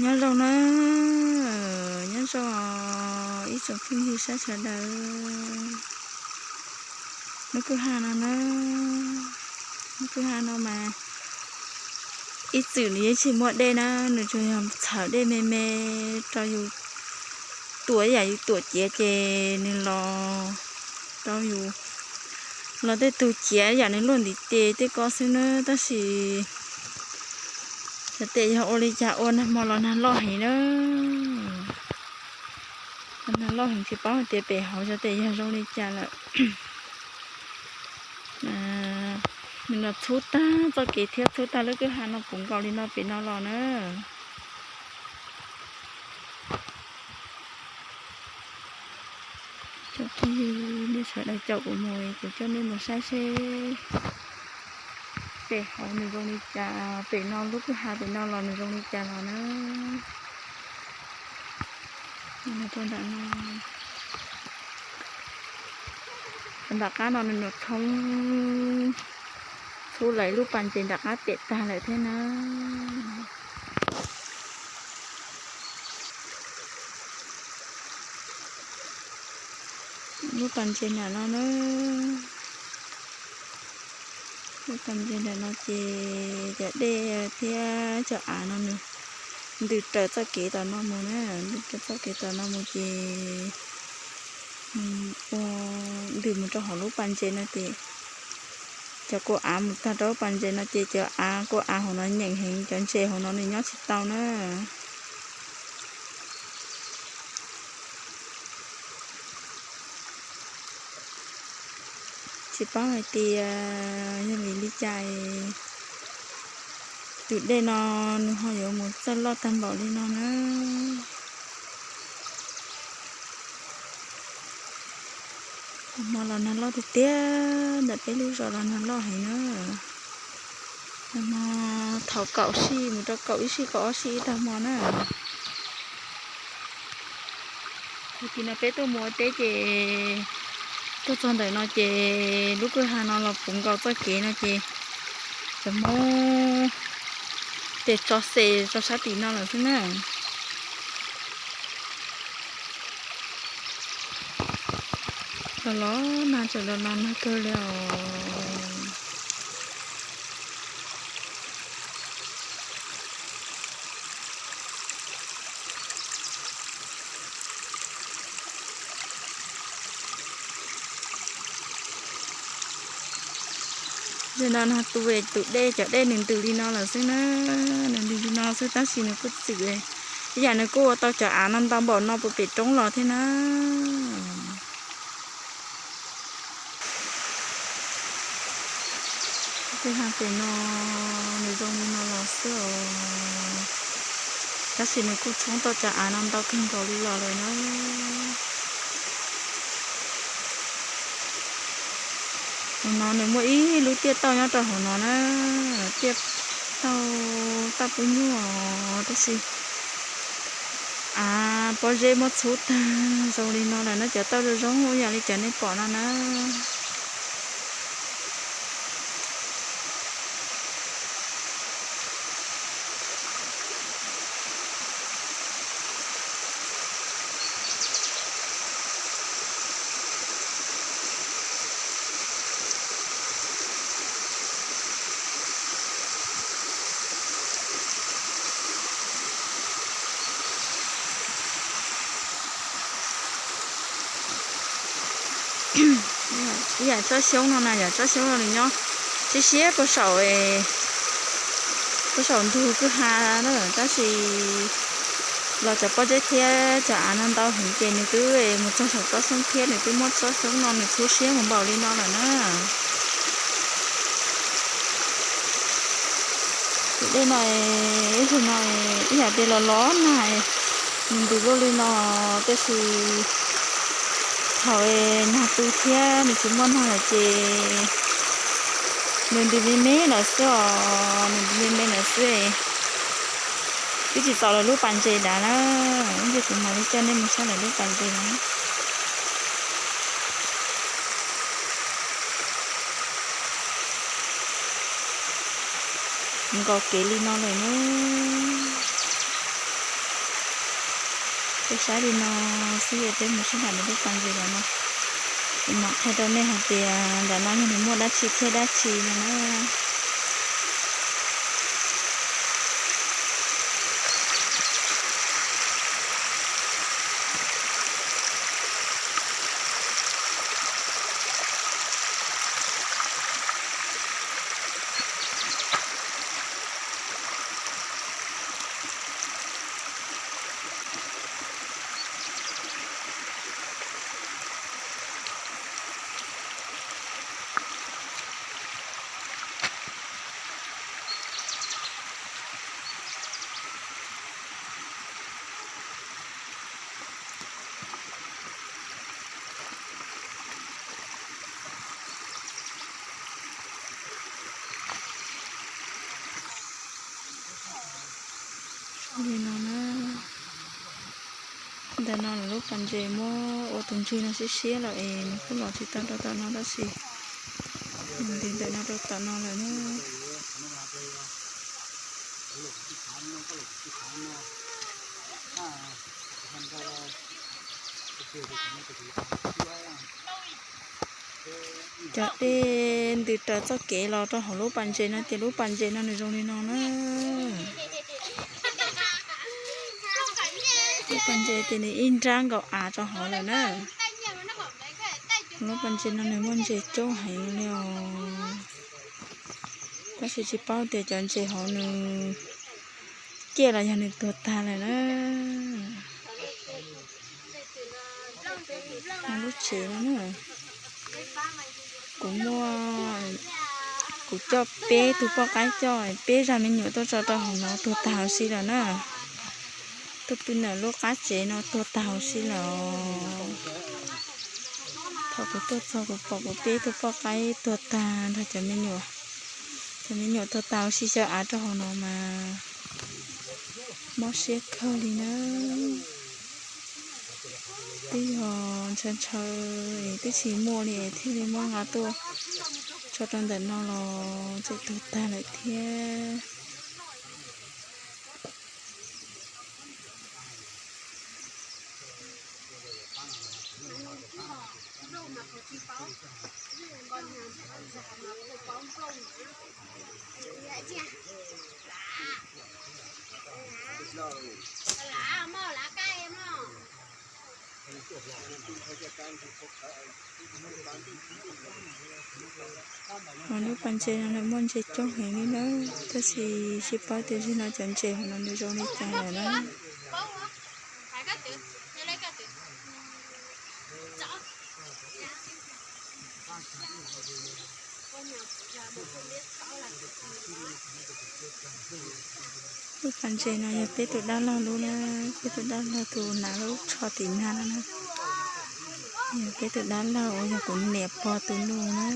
Nyob zoo na, nyob zoo ib tsoom phooj ywg sab sawv daws. Lub kwj ha no na, lub kwj ha no mas ib txwm nws yeej tsis muaj dej na, nws tsuas yog txhawv dej me me rau yus tuam, yam yus tuam ciav ces nws los rau yus, los tej tug ciav yam nws luaj ntiv tes tej ko xwb na, tab sis xyov tes yog ua li cas ua nag hmo los nag loj heev na. Nag loj heev tsis paub hais tias pem hauv xyov tes yog zoo li cas lawm. Nws los txhub tag txoj kev thiab txhub tag lub kwj ha no puv nkaus li no pem no los na. Cov phooj ywg nej sawv daws caum kuv mus, kuv coj nej mus saib seb pem hauv nws zoo li cas, pem no lub kwj ha pem no los nws zoo li cas los na. Nram qab no nws nws thoob, txhub lawv lub pas ntses nram qab pem tag lawm thiab na. Lub pas ntses nram no na, lub pas ntses nram no ces cov dej thiab cov av no nws ntws raws txoj kev tom no mus na, ntws raws txoj kev tom no mus ces ua ntws mus rau hauv lub pas ntses no ces cov kua av mus tag rau lub pas ntses no ces cov av, kua av hauv no nyeem heev, cov ntses hauv no nws nyob tsis tau na. Tsis paub hais tias yog vim li cas tus dej no nws ho yuav mus txawj loj tag npaum li no na. Nag hmo los nag loj tiag tiag, ntawm peb lub zos los nag loj heev na. Nag hmo thaum kaum sij mus rau kaum ib sij kaum ob sij ib tag hmo na. Tag kis no peb tuaj mus ua teb ces tuaj txog ntawm no ces lub kwj ha no los puv nkaus txoj kev no ces cov Hmoob ces tso xes rau sab tim no lawm xwb na. Los los nag tseem los los nag kawg li os. Yog no nag tu tus dej, cov dej nws ntws li no lawm xwb na, nws ntws li no xwb tab sis nws kuj txwm, ib yam nws kuj ua tau cov av no ntau npaum no puag pem roob los thiab na. Kwj ha pem no nws zoo li no los xwb os, tab sis nws kuj txhoob tau cov av no ntau kawg nkaus li los lawm na. Hauv no nws muaj ib lub tiaj tauj nyob rau hauv no na, tiaj tauj, tauj pub nyuj os, tab sis av pob zeb muab txhub tag zoo li no lawm na, cov tauj zoo zoo ib yam li cov nej pom no na. Ib yam tsob xyoob no na, yam tsob xyoob no nws nyob siab siab puag saum, puag saum ntug kwj ha na, tab sis los cov pob zeb thiab cov av no ntau heev ces nws twb mus txog saum tsob xyoob thiab, nws twb muab tsob xyoob no nws txhub siab mus npaum li no lawm na. Tus dej no ib tug no ib yam tias los los nag, nws ntws luaj li no, tab sis thaum nag tu thiab nws tsis muaj nag lawm ces nws ntws me me lawm xwb os, nws ntws me me lawm xwb. Twb tsis txaus lawv lub pas ntses dav na, ib ntsis kuv mam li coj nej mus saib lawv lub pas ntses na. Nkaus kev li no lawm na. Peb saib li no xwb es peb mus sib nrhiav nws lub pas ntses los no. Kuv mam qhia rau nej hais tias ntawm no yog nws muaj dab tsi thiab dab tsi no na. Li no na, ntawm no lawm lub pas ntses muab ua tus ntswg no siab siab lawm es nws kuj los tsis tau rau tom no tab sis nws nti ntawm no rau tom no lawm na. Cov dej ntws raws txoj kev los rau hauv lub pas ntses no ces lub pas ntses no nws zoo li no na. Lub pas ntses ces nws ib nrab nkaum av rau hauv lawm na. Lub pas ntses no nws muaj ntses coob heev li os. Tab sis tsis paub tias cov ntses hauv nws ciaj los yog nws tuag tag lawm na. Lub tsev no na, kuv muaj, kuv coj peb tug poj qaib coj peb zag me nyuam tuaj tso rau hauv no tuag tag huv si lawm na. Tuaj pw ntawm lub qab tsev no tuag tag huv si lawm. Thaum kuv tuaj txog kuv pom kuv peb tug poj qaib tuag tag nrog cov me nyuam. Cov me nyuam tuag tag huv si xyaw av rau hauv no mas mob siab kawg li na. Twb yog ntshaw ntshaw es twb tsis muaj li thiaj li muab nqa tuaj tso rau ntawm no los tseem tuag tag lawm thiab. Hauv lub pas ntses no nws muaj ntses coob heev li na, tab sis tsis paub tias zaum no cov ntses hauv no nws zoo li cas lawm na. Lub pas ntses no yog peb tus dab laug lub na, peb tus dab laug tus hnav lub tsho tim nag no na. Yog peb tus dab laug uas yog kuv niam pog tus nus na.